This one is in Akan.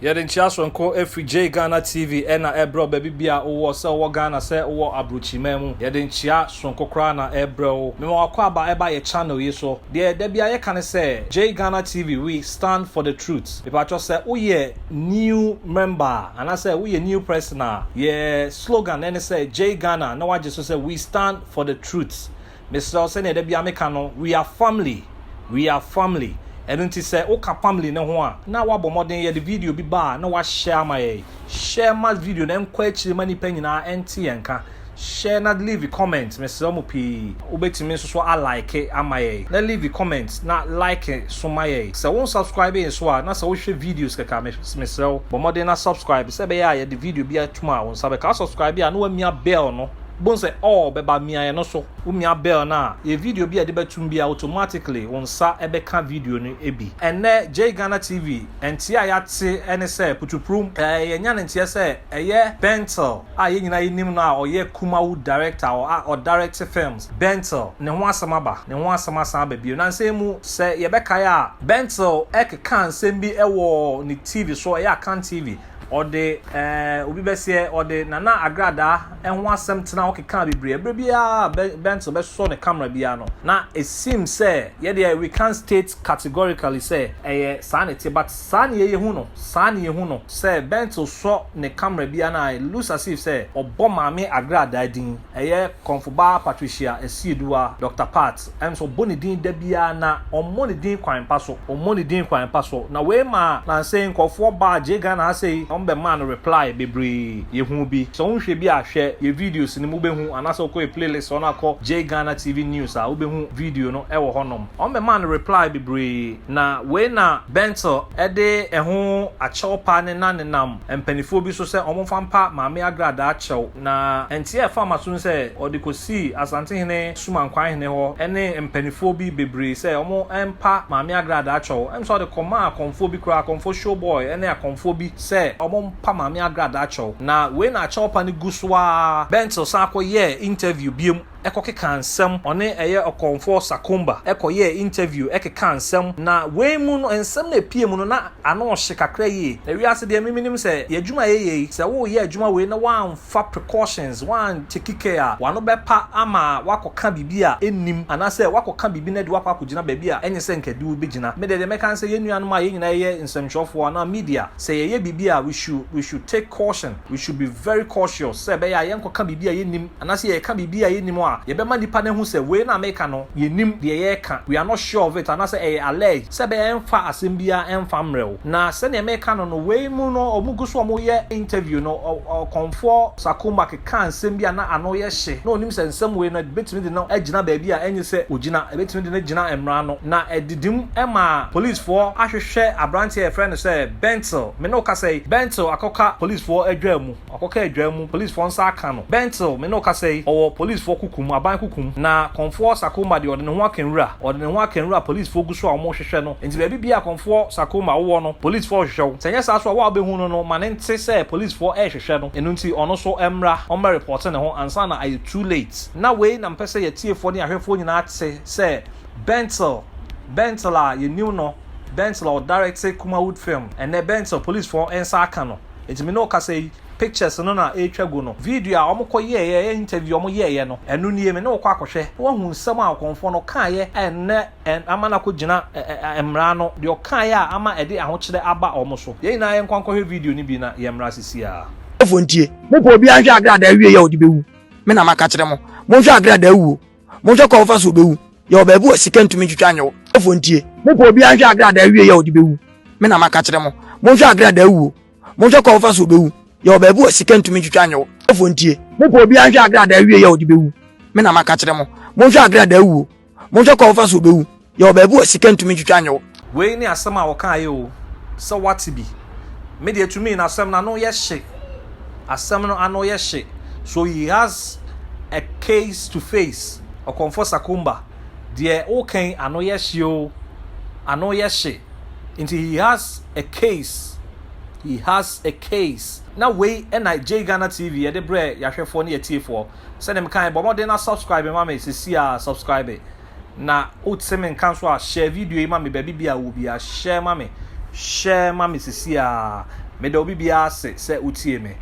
Yɛde nkyia soronko ɛfiri J Ghana TV ɛna ɛbrɛ wo baabi bia wowɔ, sɛ wowɔ Ghana, sɛ wowɔ aburokyiman mu. Yɛde nkyia soronko koraa na ɛbrɛ wo. Mema wakɔ aba ɛba yɛ channel yi so. Deɛ da bia yɛka ne sɛ J Ghana TV, we stand for the truth. Mepatwɔ, sɛ woyɛ new member anaasɛ woyɛ new person a, yɛ slogan ɛne sɛ J Ghana na wagye so sɛ we stand for the truth. Mesrɛ wo, sɛnea da bia meka no, we are family, we are family. Ɛno nti sɛ woka family ne ho a, na wabɔ mmɔden, yɛde video bi ba a, na wahyɛ ama yɛn. Hyɛ ma video na ɛnkɔ akyire ma nipa nyinaa ɛnte yɛn ka. Share na leave comment, mesrɛ mo pii. Wobɛtumi nso so alike ama yɛn, na leave comment na like so ma yɛn. Sɛ wo subscribe nso a, na sɛ wohwɛ videos kɛkɛ, mesrɛ wo, bɔ mmɔden na subscribe sɛ ɛbɛyɛ a yɛde video bi atum a, wo nsa bɛka. Wo subscribe a, na wamia bell no bon sɛ all bɛba, mia no so. Womia bell no a, yɛ video bi a yɛde bɛtum bi a, automatically wo nsa ɛbɛka video no bi. Ɛnɛ J Ghana TV, nteɛ a yɛate ɛne sɛ putupurum yɛnya ne nteɛ sɛ ɛyɛ Bentel a yɛn nyinaa yɛnim no a ɔyɛ Kumawood director a ɔdirect films. Bentel ne ho asɛm aba, ne ho asɛm asan aba bio. Na nsɛm mu sɛ yɛbɛkae a, Bentel ɛkeka nsɛm bi ɛwɔ ne TV so, ɛyɛ Akan TV. Ɔde obi bɛseɛ, ɔde Nana Agradaa ɛho asɛm tena hɔ keka bebree. Ɛberɛ biara Bentel bɛsɔ ne camera biara no, na it seems sɛ yɛdeɛ, we can state categorically sɛ ɛyɛ saa ne te, but saa ne yɛyɛ no, saa ne yɛhu no sɛ Bentel sɔ ne camera biara na it looks as if sɛ ɔbɔ Maame Agradaa din, ɛyɛ Kɔnfoba Patricia Esiedua, Dr Pat. Ɛnso ɔbɔ ne din da biara na ɔmmɔ ne din kwan pa so, ɔmmɔ ne din kwan pa so. Na wei ma nansɛ nkɔfoɔ baa Gye Ghana ha sɛ ɔmo bɛ maa no reply bebree. Yɛhu bi sɛ wohwɛ bi a, hwɛ yɛ videos no mu, wobɛhu, anaasɛ wokɔ yɛ playlist ɔno akɔ J Ghana TV News a, wobɛhu video no ɛwɔ hɔnom. Ɔmo bɛ maa no reply bebree. Na wei na Bentel ɛde ɛho akyɛw pa ne na nenam mpanimfoɔ bi so sɛ ɔmo fa mpa Maame Agradaa kyɛw. Na nteɛ ɛfa ama so sɛ ɔde kɔsii Asantehene Sumankwanhene hɔ ɛne mpanimfoɔ bi bebree sɛ ɔmo mpa Maame Agradaa kyɛw. Ɛm sɛ ɔde kɔmaa akɔmfoɔ bi koraa, akɔmfoɔ Showboy ɛne akɔmfoɔ bi, sɛ ɔmo mpa Maame Agradaa kyɛw. Na wei na akyɛw pa no gu so a, Bentel san akɔyɛ interview biem ɛkɔkeka nsɛm. Ɔne ɛyɛ ɔkɔmfoɔ Sakomba ɛkɔyɛ interview ɛkeka nsɛm. Na wei mu no, nsɛm na epie mu no na ano ɔhye kakra yie. Na wiase deɛ, mímí nim sɛ yɛ adwuma yɛ yie. Sɛ wɔreyɛ adwuma wei na wɔamfa precautions, wɔan take care a, wano bɛpa ama wakɔka biribi a ɛnnim, anaasɛ wakɔka biribi na de wakɔ akɔgyina baabi a ɛnyɛ sɛ nkɛde wo bɛgyina. Me deɛ mɛka sɛ yɛn nuanom a yɛn nyinaa yɛ nsɛmtwerɛfoɔ anaa media, sɛ yɛyɛ biribi a, we should take caution, we should be very cautious sɛ ɛbɛyɛ a yɛnkɔka biribi a yɛnnim, anaasɛ yɛka biribi a yɛnnim a, yɛbɛma nipa no ho sɛ wei na meka no, yɛnim deɛ yɛreka, we are not sure of it, anaasɛ ɛyɛ alleged, sɛ ɛbɛyɛ ɛmfa asɛm biara ɛmfa mmerɛw. Na sɛnea meka no, wei mu no, ɔmo gu so ɔmo yɛ interview no, ɔkɔmfoɔ Sakomba keka nsɛm bi a na ano yɛ hye, na onim sɛ nsɛm wei no ebɛtumi de no agyina baabi a ɛnyɛ sɛ ogyina, ebɛtumi de no gyina mmara no. Na ɛdidim ɛma policefoɔ ahwehwɛ aberanteɛ a yɛfrɛ no sɛ Bentel. Me ne wo kasa yi, Bentel akɔka policefoɔ adwa mu, ɔkɔka adwa mu, policefoɔ nsa aka no. Bentel, me ne wo kasa yi, ɔwɔ policefoɔ kukum, aban kukum. Na kɔnfoɔ Sakomba deɛ, ɔde ne ho aka nwura, ɔde ne ho aka nwura. Policefoɔ gu so a wɔn hwehwɛ no. Nti baabi bia kɔnfoɔ Sakomba wowɔ no, policefoɔ hwehwɛ wo. Sɛ nyɛ saa so a, wo a wobɛhu no, ma ne nte sɛ policefoɔ ɛrehwehwɛ no. Ɛno nti ɔno nso mmra, ɔmmɛ report ne ho ansa na ayɛ too late. Na wei na mpɛ sɛ yɛtiefoɔ ne ahwɛfoɔ nyinaa te sɛ Bentel a yɛnim no, Bentel a ɔdirect Kumawood film, ɛnɛ Bentel, policefoɔ nsa aka no. Nti me ne wo kasa yi, pictures no na ɛretwa gu no, video a wɔn kɔ yɛɛyɛ, ɛyɛ interview wɔn yɛɛyɛ no, ɛno nie. Me ne wo kɔ akɔhwɛ na wahu nsɛm a ɔkɔnfoɔ no kaayɛ ɛnɛ ama no akɔgyina mmara no deɛ ɔkaayɛ a ama ɛde ahokyerɛ aba wɔn so. Yɛn nyinaa yɛn nkɔ nkɔhwɛ video no bi na yɛn mmara sisi a. Fo ntie, mopɛ obi ahwɛ Agradaa wie yɛ ɔde bɛwu. Me na maka kyerɛ mo, monhwɛ Agradaa wuo, monhwɛ kɔ wofa so wobɛwu. Yɛwɔ baabi wɔ sika ntumi ntwitwa nyɛ wo. Fo ntie, mopɛ obi ahwɛ Agradaa wie yɛ ɔde bɛwu. Me na maka kyerɛ mo, monhwɛ Agradaa wuo, monhwɛ kɔ wofa so wobɛwu. Yɛwɔ baabi wɔ sika ntumi ntwitwa nyɛ wo. Fo ntie, mopɛ obi ahwɛ Agradaa wie yɛ ɔde bɛwu. Me na maka kyerɛ mo, monhwɛ Agradaa wuo, monhwɛ kɔ wofa so wobɛwu. Yɛwɔ baabi wɔ sika ntumi ntwitwa nyɛ wo. Wei ne asɛm a wɔkaeɛ o, sɛ wate bi. Me deɛ, tumi na asɛm no ano yɛ hye, asɛm no ano yɛ hye. So he has a case to face. Ɔkɔmfo Sakumba deɛ, wokan ano yɛ hye o, ano yɛ hye. Nti he has a case, he has a case. Na wei ɛna J Ghana TV yɛde brɛ yɛahwɛfoɔ ne yɛtiefoɔ. Sɛdeɛ mekan, bɔ mmɔden na subscribe ma me sisi a. Subscribe na wote me nka nso a, share video yi ma me. Baabi bi a wɔ bi a, share ma me, share ma me sisi a. Meda obi biara ase sɛ wotie me.